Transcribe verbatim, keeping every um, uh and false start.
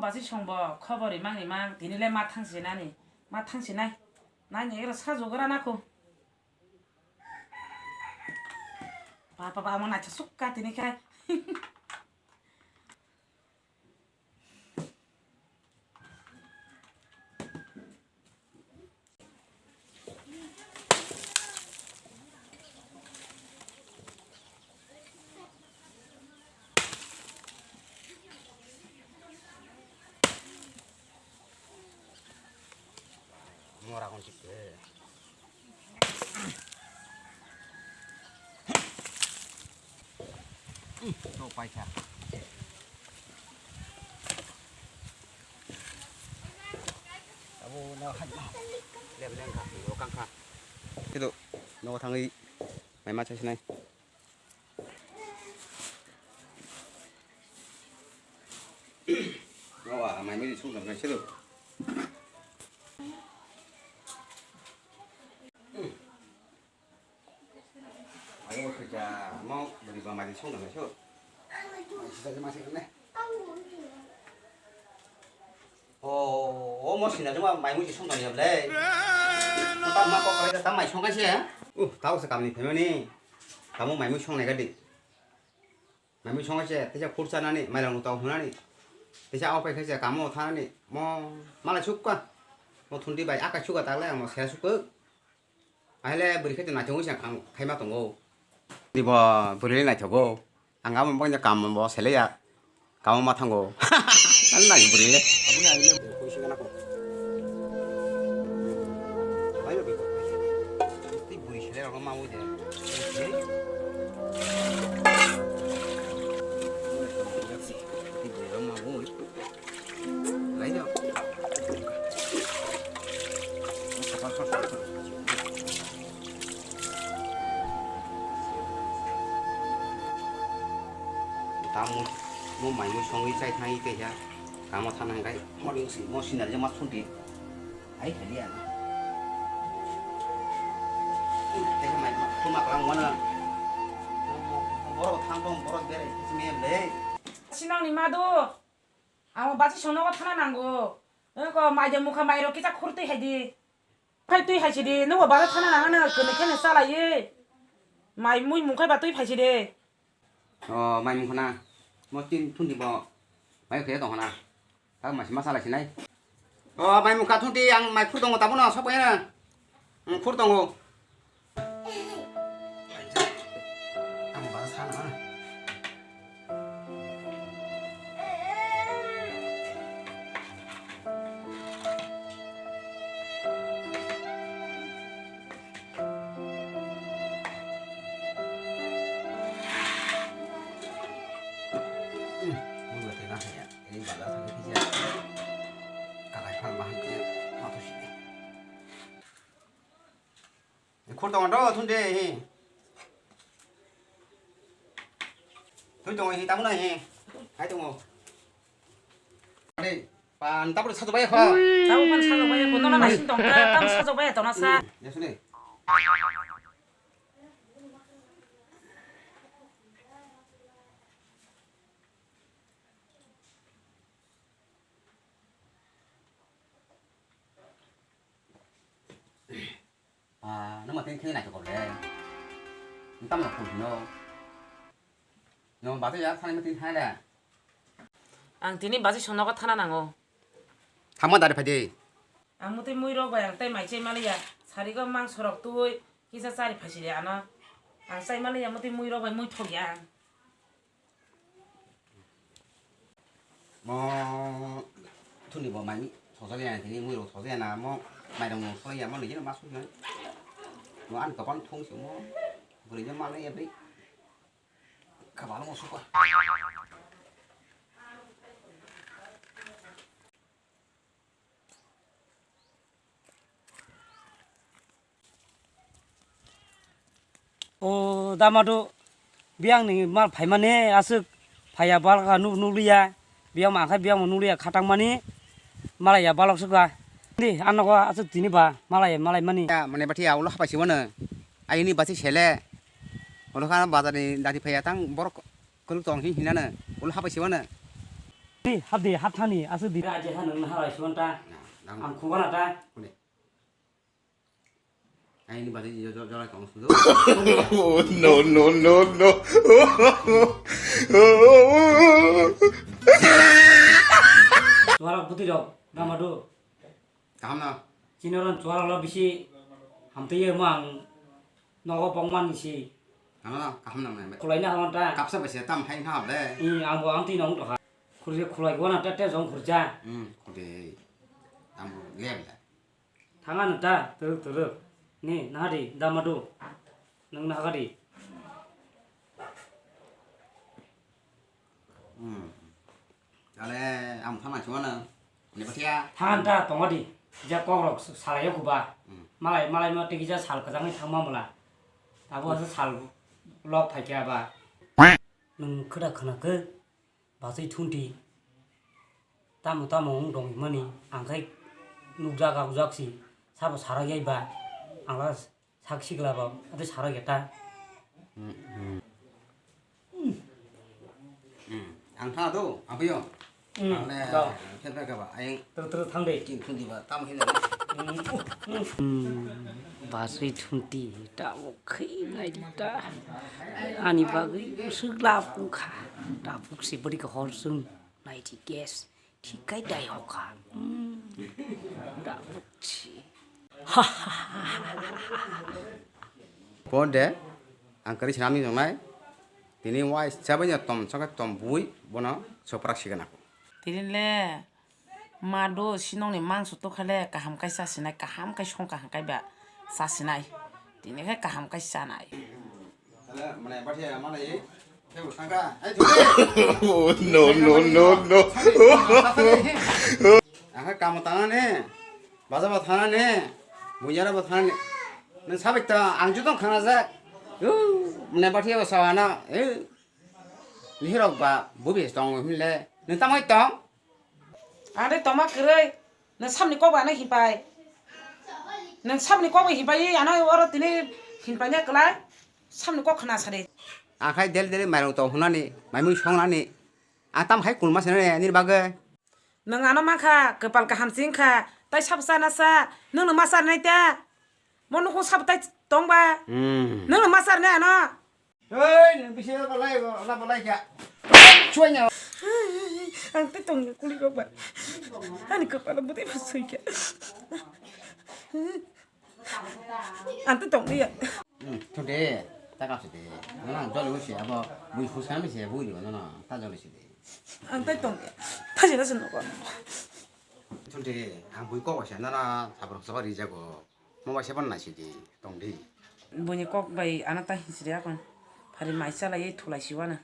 Basi songbo khobor imang imang, tini le ma thang sinani, ma thang sinai. Nai ni ero sajugra nako. Papa, papa, amo nacha sukka tini khai. Mora kon chipe. To paisa. Abo na hai. Lem lem ka, yo kang ka. Kito, no thangwi mai ma chai sinai. No, ah, mai mi sung dam nai selo. Ayo khuja mo buri ba mai sung dam nai selo. Mai sisa ma sisa ne. O, o, o, mo sinajwma mai mui song tong ya ble. Mo ta ma kok kare ta mai song kaise, ha? Uh, tao se kamni phaimani. Tamo mai mui song nai gadi. Mai mui song kaise, teisa khursa nani, mai lang tao hunani. Teisa au pai kaise, kamo thanani. Mo, malai sukka. Mo thundi bai aka sukka tagle, mo se sukka. Ahele bwrwi khe to naithok wngwi se khang khaima tongo. Dibo bwrwi le naithogo. Ang abo bangni kam bo sele ya. Kam ma thango. Ang nai bwrwi le. Aboni ang le koi singana ko. Bai ba bi ko. Ti bwrwi sele ro ma wo de. Ti bwrwi ro ma wo. Lai da. Tamo mo mai mui songwi chai thangwi tei ha. Kamo thana hwnkhe mo ring si mo sinari ma sunti. Hai khali ya. Tei ha mai ma khuma klang mana. Borok thang tong borok berai simi le. Sinang ni ma do. Amo basi songnogo thana nango. Eko mai de mukha mairok kisa khur twi hai di. Khai twi hai si di. Nungbo basa thana nangano kwnwi kheno chalaiwi. Mai mui mungkhai ba twi phai si di. O mai mungkhana. Mo tin thun di bo. Mai khe tong khana. Ta mai ma chalai sinai. O mai mungkha thun di ang mai khur tongo tabuk no sok bai na. Ang khur tongo. Ang ba sana. Hmm, mui ba tei na haya. Ini bazar thangwi phisa. Karai phan bahai khe ma to sini. Khur tongo do thun de hi. Thui tongo hi, tabuk no hi. Hai tongo. Ani pan tabuk sajok bai kho. Tabuk pan sajok bai kho. Nono naising tong kha. Tabuk sajok bai tong sa. Ya sini. Ah, nang ma tini khe naithok le. Nang tamo khul hino. Nang bata ya thani ma tini thai le. Ang tini basi songnogo thana nango. Thangma dari phai di. Ang mutui mui rok bai ang tai mai chai maliya. Sarigo mang sorok tui kisa chari phai sidi ano. Ang chai maliya mutui mui rok bai mui thok ya ang. Mo thuni bo mai sojak ya tini mui rok sojak ya na mo mairang no soi ya mo ni ma soi ya. Mo an kapan thung si mo buri je ma le ya bri. Kabalo mo suka. O damadu biyang ni mal phaimani aswk phaiya balkha nuk nukliya biyang mangkha biyang nukliya khatangmani malaiya balok swkha di anogo aswk tini ba malai malai mani. Ya mane bathi ya ulo hapai siwano aini basi sele ulo kha bazar ni dati phaiya tang borok. Kwrwng tong hi hinana ulo hapai siwano. Di, hap di, hap thani, aswk di. Aje ha nang naha lai suan ta. Na, nang. Ang khugana ta. Kuni. Aini bati jo-, jo-, jora tong sudo. No, no, no, no. Suara putih dong, nama do. Kaham na? Chini oro chuwal ulo bisi hamtwi ye mo ang nogo pokmani si. Ano kaham nang nai. Khwlaina hamta. Kapsa bai se tam hai hap le. Hmm, ang bo ang twi nong tokha. Khurje khwlai gwana ta te jong khurja. Hmm, khode. Tam lem le. Thanga nang ta turuk turuk. Ni nahadi damadu. Nang nahagadi. Hmm. Tale ang thana chuma na. Ni bathia. Thangan ta tongo di. Ja kok rok salai yo kuba. Hmm. Malai, malai ma tigi ja sal kajang ni thangma mala. Abo asa sal lok phai kya ba. Nung khada khana ke. Basai thunti. Tamo tamo wng dong mani. Ang khai nuk jak, ang jak si. Sabo sarak yai ba. Ang la Sak sikla ba, ate sara geta. Hmm, hmm. Hmm, ang tha do, abuyo. Hmm, ang le, tha. Khe ba khe ba, ayang. Tru tru thang de. King thung di ba, tam hin. Hmm, basui thunti, ta bo khai nai di ta. Ani bagwi sugla pung kha. Ta buk si bari ka hor sung nai di gas. Thikai dai hokha. Hmm. Da bukchi. Pon de, ang kari sinami nongnai. Tini wai sabai no tom saka tom bui bono soprak sigana ko. Tini le madu sinong ni mangso to khale kaham kaisa sinai kaham kai song kaham kai ba sa sinai. Tini khe kaham kai sanai. Oh, no, no, no, no. Ang kamo tanane, baja ba thanane, bujara ba thanane. Nang sabai ta ang jutong khana jak. Mane bathia ba sawana. Nihirok ba bubi tong himle. Nang tamai tong? Ang de tongma kwrwi, nwng samni kok bai ano hinpai. Nwng samni kok bai hinpai, ano oro tini hinpai ne kwlai, samni kok khna sadi. Akhai del del mairung tong hunani, maimui songnani. Ang tam khai kulma sene nir bagwi. Nwng ano mankha, kwpal kaham ching kha, tai sabo chana sa, nwng no ma charnai ta. Mo nukhung sabo tai tong ba. Hmm. Nwng no ma charnai ano. Hei, nini bisi balai, na balai kya? Chuanya. Ang te tong kuli kok ba. Ani kepala putih pusui kya. Ang te tong dia. Hmm, today, tak apa sih deh. Mana jolly sih, apa bui husan sih, bui di mana, tak jolly sih deh. Ang te tong dia. Pajina sih noko. Today, ang bui kok sih, nana sabar sabar rijago. Mo bai se ban nai sidi tong di. Buini kok bai ano ta hinsiri akon. Phari mai chalai thulai siwana.